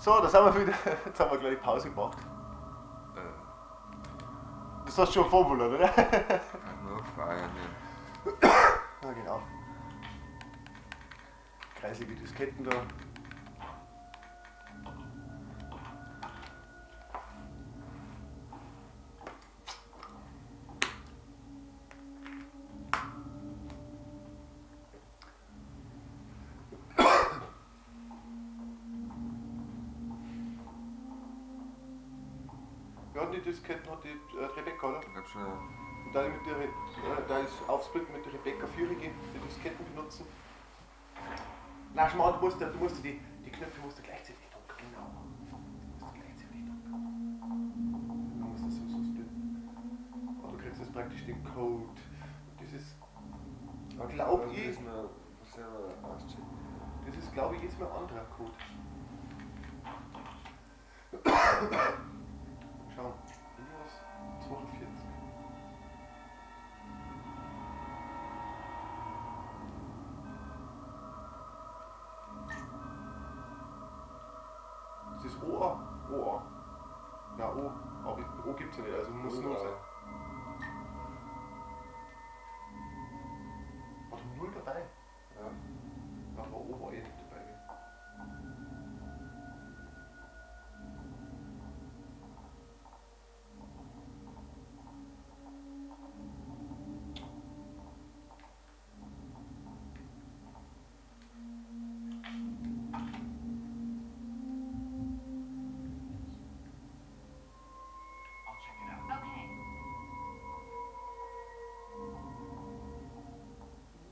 So, da sind wir wieder. Jetzt haben wir eine kleine Pause gemacht. Das hast du schon vorwollen, oder? Nur feiern, ja. Ja, genau. Kreislige Disketten da. Wer hat die Disketten? Hat die Rebecca, oder? Ich glaub schon, ja. Und da ich mit der, da ist aufsplitten mit der Rebecca Vierige, die Disketten benutzen. Na, schau mal, du musst die Knöpfe musst du gleichzeitig drücken, genau. Du musst gleichzeitig drücken. Du musst das so splitten. Und du kriegst jetzt praktisch den Code. Und das ist, glaub Das ich, müssen wir selber auschecken. Das ist, glaube ich, jetzt mal ein anderer Code. Schauen, minus 42. Das ist OA. OA. Na, O. Aber O gibt's ja nicht, also muss 0 sein. War da 0 dabei? Ja. Na, aber O war eh nicht dabei. Gell? I'll check it out. Okay.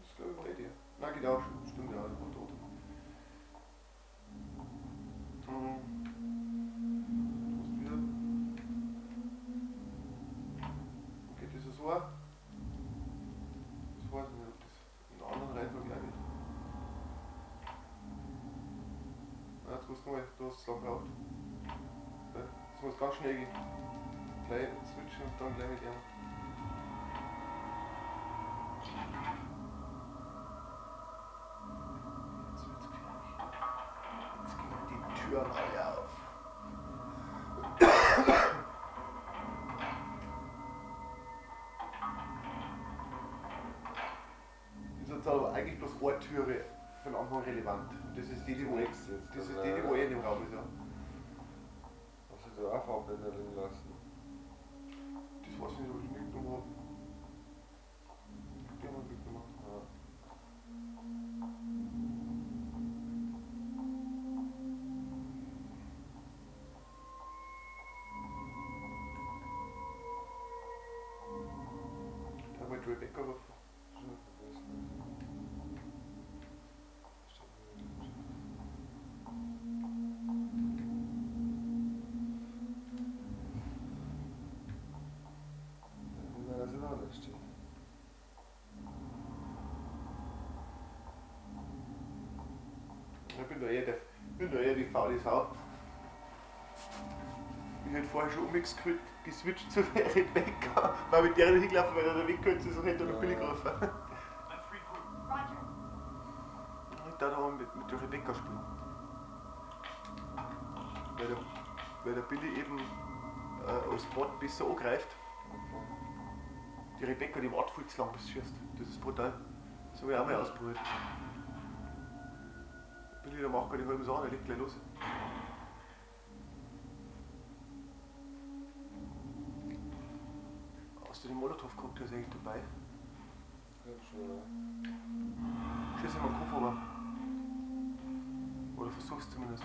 Das glaube ich war eh der. Nein, genau, stimmt ja, das war tot. Du musst wieder. Okay, das ist so. Das weiß ich nicht, ob das in der anderen Reihenfolge auch geht. Nein, jetzt musst du mal, du hast es lang gebraucht. Ja, das muss ganz schnell gehen. Gleich switchen und dann gleich mit ihm. Jetzt wird's gefährlich. Jetzt gehen die Türen alle auf. Ist jetzt aber eigentlich bloß eine Türe von Anfang relevant. Und das ist die, die wo eh, Nächste jetzt das dann, ist die, die wo eh in dem Raum ist, ja. Hast du da auch Farbbänder liegen lassen? Das weiß ich nicht, ob ich mitgenommen habe. Die haben wir mitgenommen. Ja. Da haben wir die Rebecca gerufen. Schon vergessen. Steht mir wieder im Schiff. Ja, wie war das denn anders steht? Ich bin da eher die faule Sau. Ich hätte vorher schon umgeswitcht zu der Rebecca, weil mit der nicht hingelaufen, weil er da weggekürzt ist und hätte noch Ja. Billy gerufen. Let's regroup. Roger. Ich darf auch mit der Rebecca spielen. Weil der Billy eben als Bot besser angreift. Okay. Die Rebecca, die wartet viel zu lang, bis sie schießt. Das ist brutal. Das habe ich auch mal ausprobiert. Billy, der macht gerade die halbe Sache, der legt gleich los. Hast du den Molotow-Cocktail ist eigentlich dabei? Ich glaub schon, ja. Schieß ihm einen Koffer aber. Oder versuch's zumindest.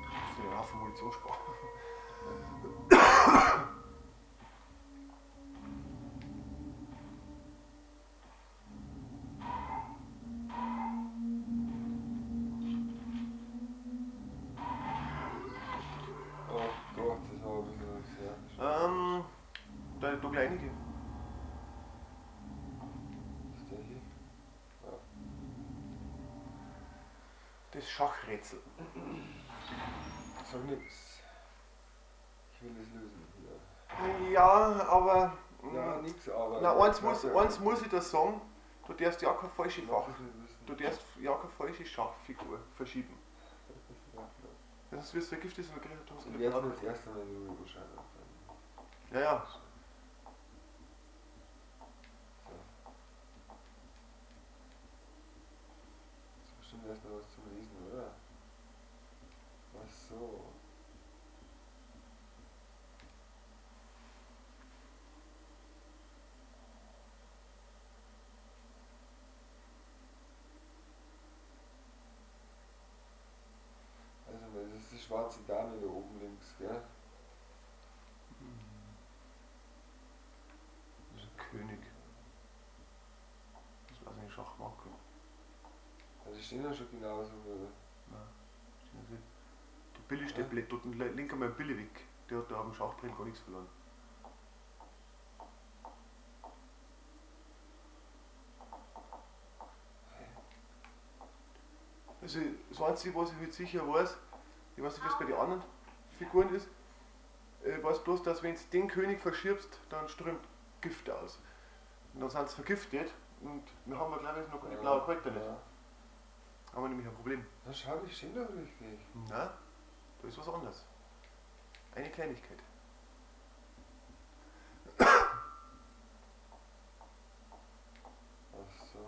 Musst du den Haufen Munition sparen. Oh Gott, das war ein bisschen sehr. Da gleich reingehen. Ist der hier? Ja. Das Schachrätsel. Sag nix. Ich will das lösen. Ja, Ja, aber. ja nix, aber. Na, eins muss ich da sagen, du darfst ja keine falsche Ich mag Fach. das nicht wissen. Du darfst ja keine falsche Schachfigur verschieben. Ja, sonst wirst du vergiftet und dann kriegst du Ich werde mir jetzt erst einmal in Ruhe anschauen. Ja, ja. So. Das ist bestimmt erstmal was zum Lesen, oder? Ach so. Also, das ist die schwarze Dame da oben links, gell? Das ist ein König. Das weiß ich nicht, Schachmacher. Ja, die stehen ja schon genauso, oder? Nein, stehen sie. Der Billy steht blöd dort und links einmal Billy weg. Der hat da auf dem Schachbrett gar nichts verloren. Also das Einzige, was ich halt sicher weiß, ich weiß nicht, wie es bei den anderen Figuren ist, ich weiß bloß, dass wenn du den König verschiebst, dann strömt Gift aus. Und dann sind sie vergiftet und wir haben ja, glaube ich, noch keine blaue Kräuter nicht. Ja. Haben wir nämlich ein Problem. Na schau, die stehen doch richtig. Nein, da ist was anderes. Eine Kleinigkeit. Ach so.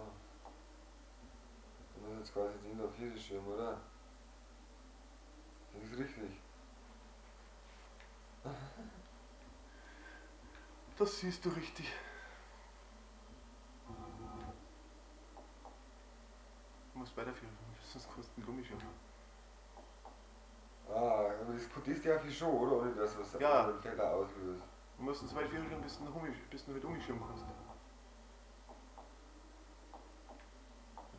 Du musst jetzt quasi den da vier schirmen, oder? Das ist richtig. Das siehst du richtig. Du musst weiterführen, sonst kannst du einen Gummischirm. Ah, aber das darf ich schon, oder? Ohne dass was ja. den Fehler auslöst. Du musst so weit führen, bis du mit Gummischirm kannst.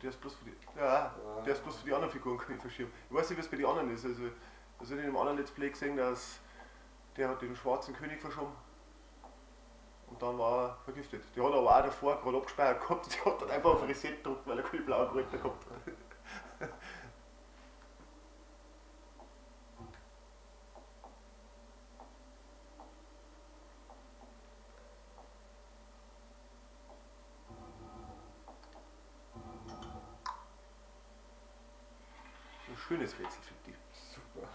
Der ist bloß für die. Ja, der ist bloß für die anderen Figuren, kann ich verschieben. Ich weiß nicht, was bei den anderen ist. Also ich in einem anderen Let's Play gesehen, dass der hat den schwarzen König verschoben. Und dann war er vergiftet. Der hat aber auch davor gerade abgespeichert gehabt. Der hat dann einfach auf Reset gedrückt, weil er keine blauen Kräuter gehabt hat. Ein schönes Rätsel, finde ich. Super.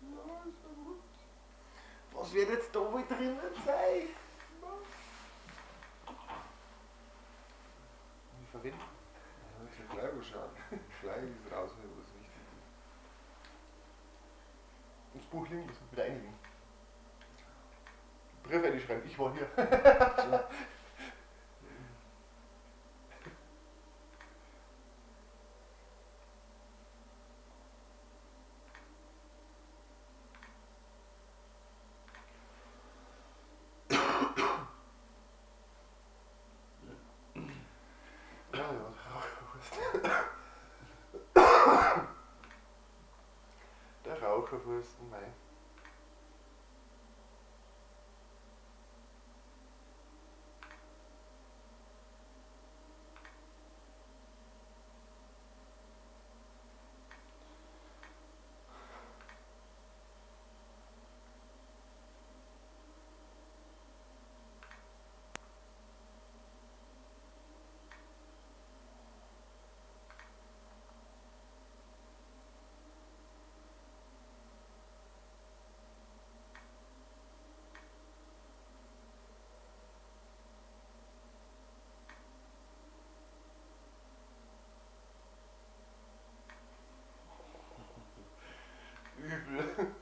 Ja, ist ja gut. Was wird jetzt da wohl drinnen sein? Wie verwenden? Ich muss ja gleich anschauen. Gleich ist rausholen, was wichtig ist. Das Buch liegen lassen, wieder einigen. Brief einschreiben, ich war hier. Ja. Ja, ja, der Raucherwursten, mei. Übel.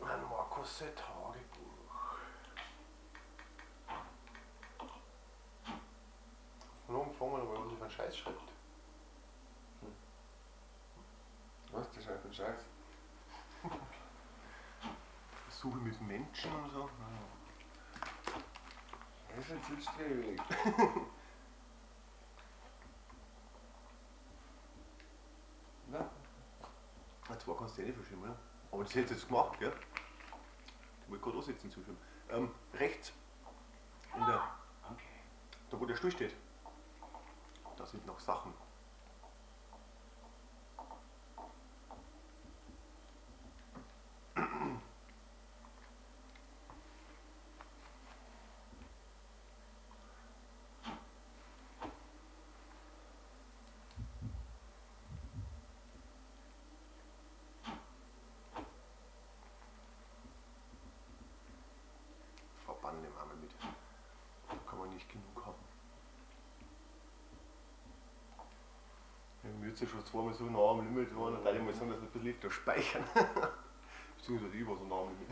Ein Markus sein Tagebuch. Scheiß schreibt. Was, der schreibt einen Scheiß? Suche mit Menschen und so. Das ist ein zielstrebig. Na? Na, zwei kannst du eh nicht verschieben, oder? Aber das hättest du jetzt gemacht, gell? Du wolltest gerade ansetzen zuschieben. Rechts, in der, da wo der Stuhl steht, da sind noch Sachen. Verband nehmen wir mit. Da kann man nicht genug haben. Wir jetzt ja schon zweimal so nah am Limit waren, dann würde ich mal sagen, dass wir ein bisschen öfter speichern. Beziehungsweise ich war so nah am Limit.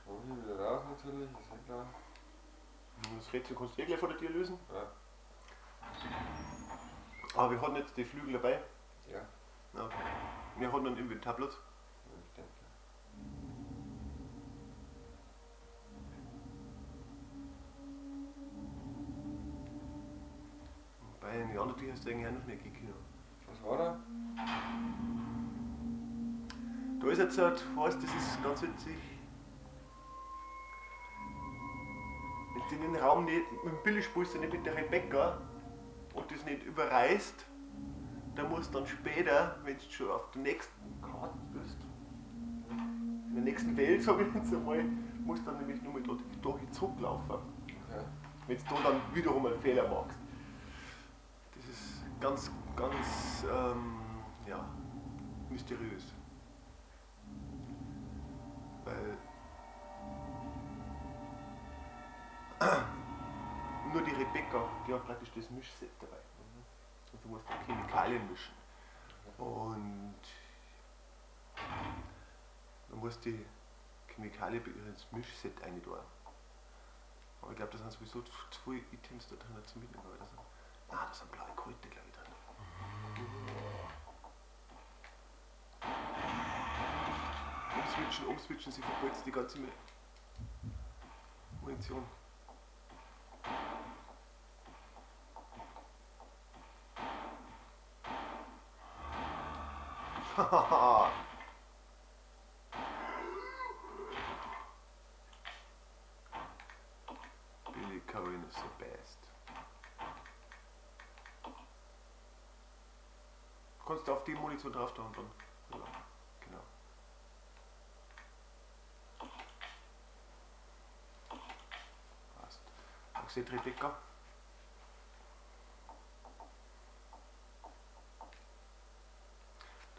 Und hier wieder raus natürlich, ist ja klar. Das Rätsel kannst du eh gleich vor der Tür lösen. Ja. Aber wir hatten jetzt die Flügel dabei. Ja. Okay. Wir hatten einen Inventarplatz. Ich denke. Bei den anderen Tür hast du eigentlich auch noch nicht gekriegt. Was war da? Da ist jetzt halt, weißt, das ist ganz witzig. Wenn du in den Raum nicht mit dem Billy spielst, nicht mit der Rebecca und das nicht überreißt, dann musst du dann später, wenn du schon auf der nächsten Karte bist, in der nächsten Welt, sag ich jetzt einmal, musst du dann nämlich nur mal da zurücklaufen. Okay. Wenn du da dann wiederum einen Fehler machst. Das ist ganz, ganz ja, mysteriös. Weil nur die Rebecca, die hat praktisch das Mischset dabei. Und du musst da Chemikalien mischen. Und du musst die Chemikalien bei ihr ins Mischset reintun. Aber ich glaube, da sind sowieso zu viele Items da drin zum Mitnehmen. Aber das sind, da sind blaue Kräuter, glaube ich, drin. Umswitchen, umswitchen, sie verbolzen die ganze Munition. Hahaha. Billy Cohen is the best. Kannst du auf die Munition drauf tun und dann rüber. Genau. Passt. Auch seht Rebecca.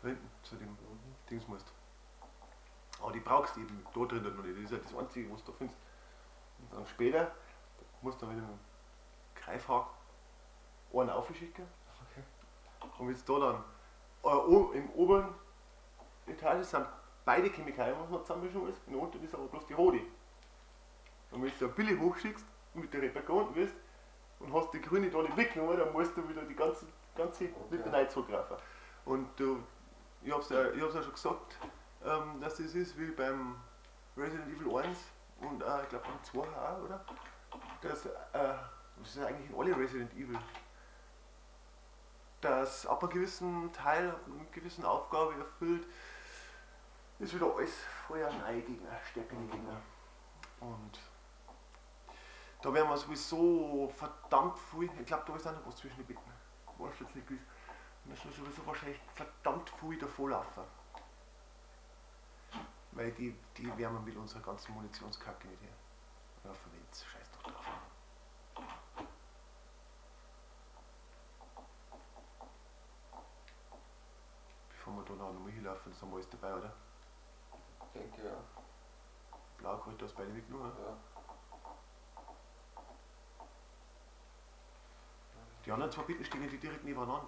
Da hinten zu dem Dings musst. Aber die brauchst du eben da drin noch nicht. Das ist ja das Einzige, was du da findest. Und dann später musst du dann mit dem Greifhaken einen aufschicken. Okay. Und wenn du da dann im oberen Etage sind beide Chemikalien, was man zusammenmischen muss. In der unteren ist aber bloß die rote. Und wenn du da Billy hochschickst und mit der Rebecca unten bist und hast die grüne da nicht weggenommen, dann musst du wieder die ganze Litanei zurückgreifen. Und du, ich hab's ja schon gesagt, dass das ist wie beim Resident Evil 1 und ich glaube beim 2 auch, oder? Das ist eigentlich in alle Resident Evil, dass ab einem gewissen Teil, ab einer gewissen Aufgabe erfüllt, ist wieder alles vorher neue Gegner, stärkere Gegner. Und da werden wir sowieso verdammt viel, ich glaube, da ist auch noch was zwischen den Betten. Weiß jetzt nicht gewiss. Müssen wir sowieso wahrscheinlich verdammt viel davor laufen. Weil die werden wir mit unserer ganzen Munitionskacke nicht her. Ja, verwendet, scheiß doch drauf. Bevor wir da noch hinlaufen, das haben wir alles dabei, oder? Ich denke ja. Blau Kräuter hast beide mitgenommen, ja. Die anderen zwei Bitten stehen ja direkt nebeneinander.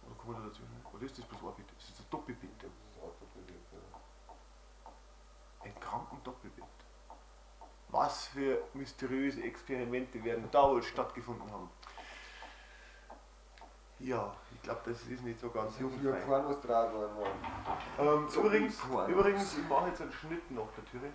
Oder kommen wir da dazwischen? Oder ist das bloß ein Bett? Ist das ein Doppelbett? Das ist ein Doppelbett, ja. Ein kranken Doppelbett. Was? Was für mysteriöse Experimente werden da wohl stattgefunden haben? Ja, ich glaube, das ist nicht so ganz So viele jugendfrei. Pornos draht worden waren. Übrigens, Pornos. übrigens, ich mache jetzt einen Schnitt nach der Türe.